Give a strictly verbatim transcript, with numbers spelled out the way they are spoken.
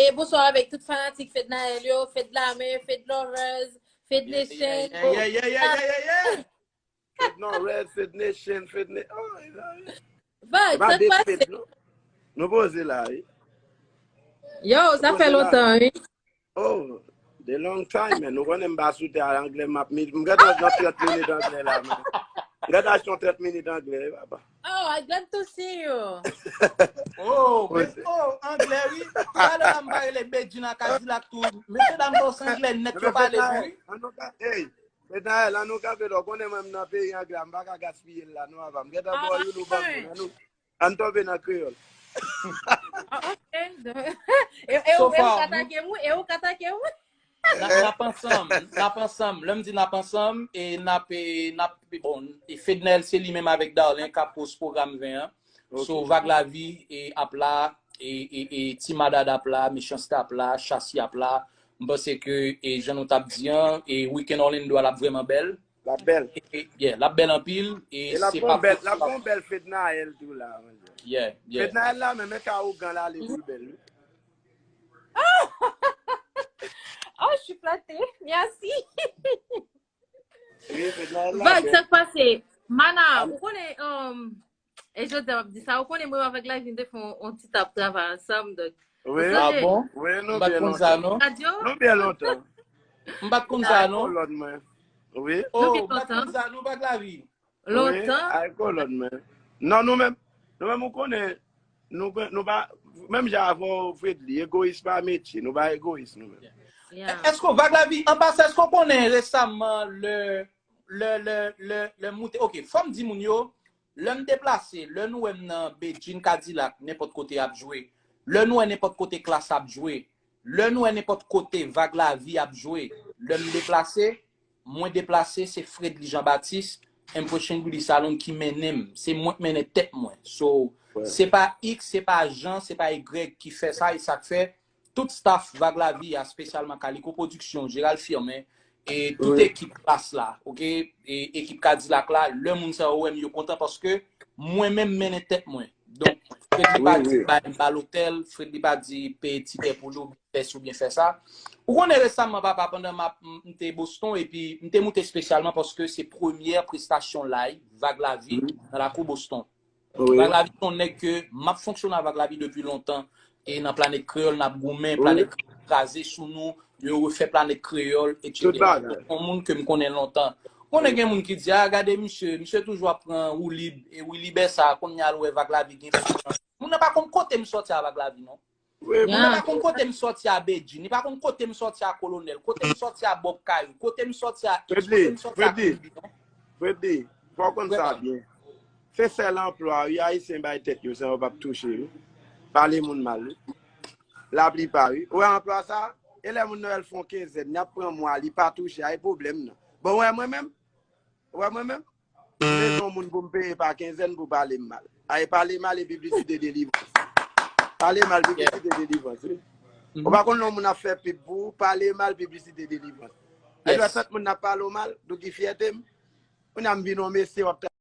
E bonswa avèk tout fanatik Fednaelle yo, Fed Lame, Fed Lovers, Fed Nation. Yeah, yeah, yeah, yeah, yeah, yeah, yeah. Fed Lovers, Fed Nation, Fed Na-, oh, yeah, yeah. Vag, E pa sa k de pase? Fed, non. Nou poze la, wi. Yo, sa fè lontan, wi. Oh, the long time, man. Nou konnen m pa sou tè a, anglè m ap mi-, m gade nan trant minit anglè la, man. M gade aksyon trant minit anglè, wi, papa. Oh, I glad to see you. Oh, men, oh, anglè, wi. Talè la m pa rele Bedjine ak Kadilak tou. Mesye dam sa se anglè nèt yo pale tou, wi. An nou ka, hey, Fednaelle, an nou ka fè lò, konnen mwen m nan peyi anglè, m pa ka gaspiye l la, non, papa. M gentan ba w youn ou ban m youn, an nou, an tonbe nan kreyòl. Ah, ok. E e ou e ou k atake m, wi? E ou k atake m, wi? N ap n ap ansanm, n ap ansanm. Lè m di n ap ansanm, e n ap, e n ap, bon, e Fednaelle se li menm avèk Darlin k ap host pwogram ven an. So, Vag Lavi e ap la, e, e, e Ti Madad ap la, Mechanste ap la, Chasi ap la. M panse ke, e jan nou t ap di an, e Weekend Orlando a l ap vrèman bèl. L ap bèl. E, e, yeah, l ap bèl anpil. E E l ap se gon pa bèl, l ap gon bèl Fednaelle tou la, man. Yeah, yeah. Fednaelle la, men men ka ougan la, li pi bèl, wi. Oh, je suis flattée. Merci. Wi, Fednaelle la, Vag, bèl. Sa k pase? Mana, ou konnen, um, e jodi a m ap di sa, ou konnen mwen avèk Lavi n te fè yon, yon ti tap travay ansanm, donk. Wi. Ah bon? Wi, nou M pa t byen konn sa, lontan. Non. Radyo? Nou byen lontan. M pa t konn sa, non? Kolòn mwen. Wi. Oh, gen m pa t konn lontan. Sa, non, Vag Lavi. Lontan. Wi, ay kolòn mwen. Non, nou menm, nou menm, ou konnen, nou, nou pa, menm jan avè w, Fredly, egoyis pa metye, nou pa egoyis, nou menm. Yeah. Èske w, Vag Lavi, an pasan, èske w konnen resaman lè, lè, lè, lè, lè m moute, ok, fò m di moun yo, lè m deplase, lè nou wè m nan Bedjine Kadilak, nenpòt kote ap jwe, lè nou wè nenpòt kote Klass ap jwe, lè nou wè nenpòt kote Vag Lavi ap jwe, lè m deplase, mwen deplase, se Fredly Jean Baptiste, Impression Beauty Salon ki mennen m. Se mwen k mennen tèt mwen. So, se pa X, se pa Jean, se pa Y ki fè sa, e sa k fè tout staff Vag Lavi a, espesyalman Kaliko Production, Gérald Firmin, e tout ekip Klass la, ok? E ekip Kadilak la, lè moun sa yo wè m, yo kontan paske mwen menm mennen tèt mwen. Donk, Fredly pa di bay m ba lotèl, Fredly pa di peye tikè pou li, oubyen fè si oubyen fè sa. Ou konnen resaman, papa, pandan m ap, m, m te Boston, epi m te moute espesyalman paske se premyè prestasyon live Vag Lavi nan lakou Boston. Vag Lavi se yon nèg ke m ap fonksyone avèk Vag Lavi depi lontan. E nan Planèt Kreyòl, n ap goumen, Planèt Kreyòl kraze sou nou, yo refè Planèt Kreyòl, etsetera. Yon moun ke m konnen lontan. Konnen gen moun ki di, a, gade misye, misye toujou ap pran woulib, e woulib sa, kounye a l wè Vag Lavi gen fizan. Moun nan pa konn kote m sòti a Vag Lavi, non. Moun nan pa konn kote m sòti a Bedjine, li pa konn kote m sòti a Kolonèl, kote m sòti a Bob Kayou, kote m sòti a X, kote m sòti a Kobe, non. Fredly, fò w konn sa byen. Se sèl anplwa, wi, Ayisyen bay tèt yo, san yo p ap touche, wi. Pale moun mal, wi. Laplipa, wi. Ou wè anplwa sa? E lè moun nan wè l fè yon kenzèn, y ap pran mwa, li pa touche, a e pwoblèm nan. Bon, ou wè mwen menm? Ou wè mwen menm? M bezwen yon moun pou m peye pa kenzèn pou pale m mal. A e pale mal e piblisite delivrans. Pale mal, piblisite delivrans, wi. Ou pa konn lè yon moun ap fè pib pou ou, pale mal, piblisite delivrans. Lè w wè tout moun ap pale w mal, dou ki fyète m. Kounye a m vin yon mesye, w ap